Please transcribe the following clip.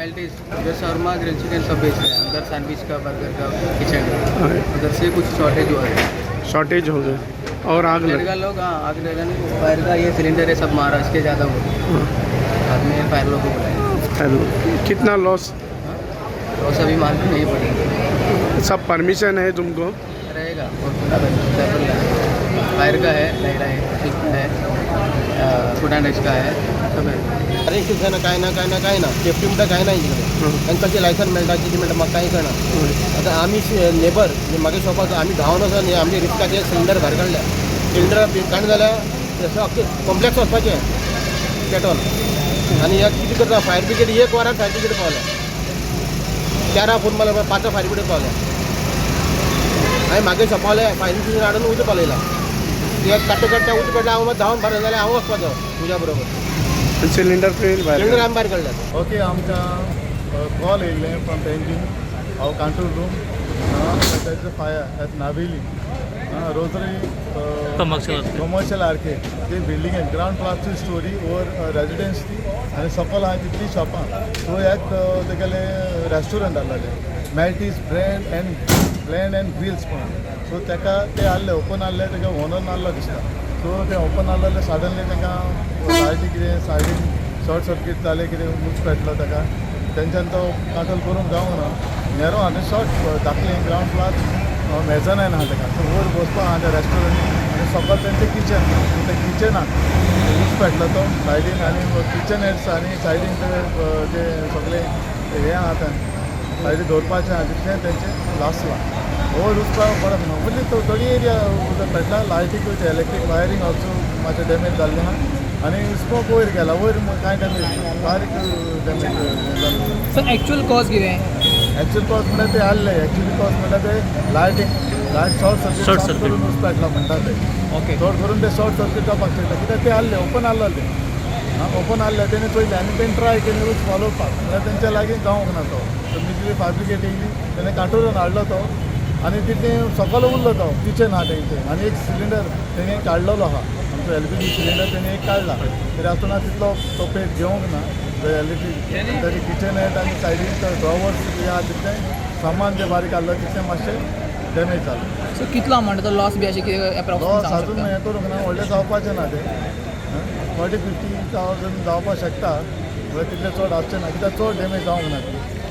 मेल्टीज उधर Sharma grill chicken सब बेच रहे हैं। अंदर सैंडविच का, बर्गर का किचन है। उधर से कुछ शॉर्टेज हुआ है। शॉर्टेज हो गया और आग फायर लग का लोग, हाँ, आग लगने को फायर का ये सिलेंडर है, सब मारा, इसके ज़्यादा हुआ। बाद में फायर लोग को बुलाया। फायर, कितना लॉस? और सभी मालूम नहीं पड़ेगा। सब परमिशन है तुमको? रहेगा और फायर का है, लाइट है, ठीक है, फूड एंड का है, सब है। फायर ना, कांय ना, कांय ना, कांय ना. सेफ्टी म्हणटा कांय ना हेंचे कडेन. तांकां कशें लायसन मेळटा, कितें मेळटा, म्हाका कांय कळना. आतां आमी नेबर, म्हागे शॉपाक आमी धांवन वचोन आमचे रिस्काचे सिलिंडर भायर काडल्या. सिलिंडर काडले जाल्यार अख्खें कॉम्प्लेक्स वचपाचें पेटोन. आनी हे कितें करता, फायर ब्रिगेड एक वरान फायर ब्रिगेड पावल्या. 4 फोन मारल्या, 5 फायर ब्रिगेड पावल्या. हांवें म्हागे शॉपावले फायर स्टेशन हाडून उजो पालयला. ते काडटा काडटा उजो पेटला. हांव धांवन भायर जाल्यार हांव वचपाचो उज्या बरोबर. सिलिंडर फिर बाहेर सिलिंडर आमी भायर काडल्यात. ओके, आमकां कॉल येयल्लें from Panjim, our control room, there's a fire at Naveli, Rosary commercial arcade. ते बिल्डिंगेन ग्रावंड प्लस स्टोरी वर रेजिडेन्स ती आनी सकयल आहा तितली शॉपां. सो एक तेगेलें रेस्टोरंट आहलेलें, मेल्टीज brand and blend and grills म्हणून. सो तेका ते आहले ओपन आहले, तेका ओनर नाहलो दिसता. सो ते ओपन आहलेले, सडनली तांकां लायटी कितें सायडीन शॉर्ट सर्कीट जालें, कितें उज पेटलो ताका. तेंच्यान तो कंट्रोल करूंक जावंक ना. नेरो आनी शॉर्ट धाकलें ग्रावंड प्लस मेजनायन आहा ताका. सो वयर बसपाक आहा त्या रेस्टोरंट आनी सकयल तेंचें किचन. त्या किचनाक उज पेटलो तो सायडीन आनी किचन हेड्स आनी सायडीन ते जे सगळे हें आहा, तें सायडीन दवरपाचें आहा तितलें तेंचें लासलां. वयर उजपाक पडत ना. only थोडी एरिया उदक पेटला. लायटीक इलेक्ट्रीक वायरींग ऑल्सो मातशें डॅमेज जाल्लें आहा आनी स्मोक वयर गेला. वयर कांय डॅमेज ना, बारीक डॅमेज जालें. सर, एक्चुअल कॉज कितें? एक्चुअल कॉज म्हणल्यार ते आहले, एक्चुअली कॉज म्हणल्यार ते लायटीक लायट शॉर्ट सर्कीट करून उज पेटला म्हणटा ते. चड करून ते शॉर्ट सर्कीट जावपाक शकता, कित्याक ते आहले ओपन आहले ते. आं, ओपन आहले, तेणी पयलें आनी तेणी ट्राय केली उज पालोवपाक, म्हणल्यार तेंच्या लागीं जावंक ना तो. इमिजिएटली फायर ब्रिगेड येयली, तेणें कांटोरून हाडलो तो आनी तितलें सकयल उरलो तो. किचन आहा तेंचें आनी एक सिलिंडर तेणी काडलेलो आहा, आमचो एलपीजी सिलिंडर तेणी एक काडला. तरी आसतना तितलो तो पेट घेवंक ना एलपीजी. तरी किचन हेड आनी सायडीन ड्रॉवर्स जे आहा, तितलें सामान जें बारीक आहलो तितलें मातशें डॅमेज जालें. सो कितलो अमाउंटाचो लॉस बी अशें कितें एप्रॉक्स लॉस सांगूंक अजून शकता? हें करूंक ना, व्हडलें जावपाचें ना तें. 40-50 थावजंड जावपाक शकता, म्हळ्यार तितलें चड आसचें ना, कित्याक चड डॅमेज जावंक ना ती.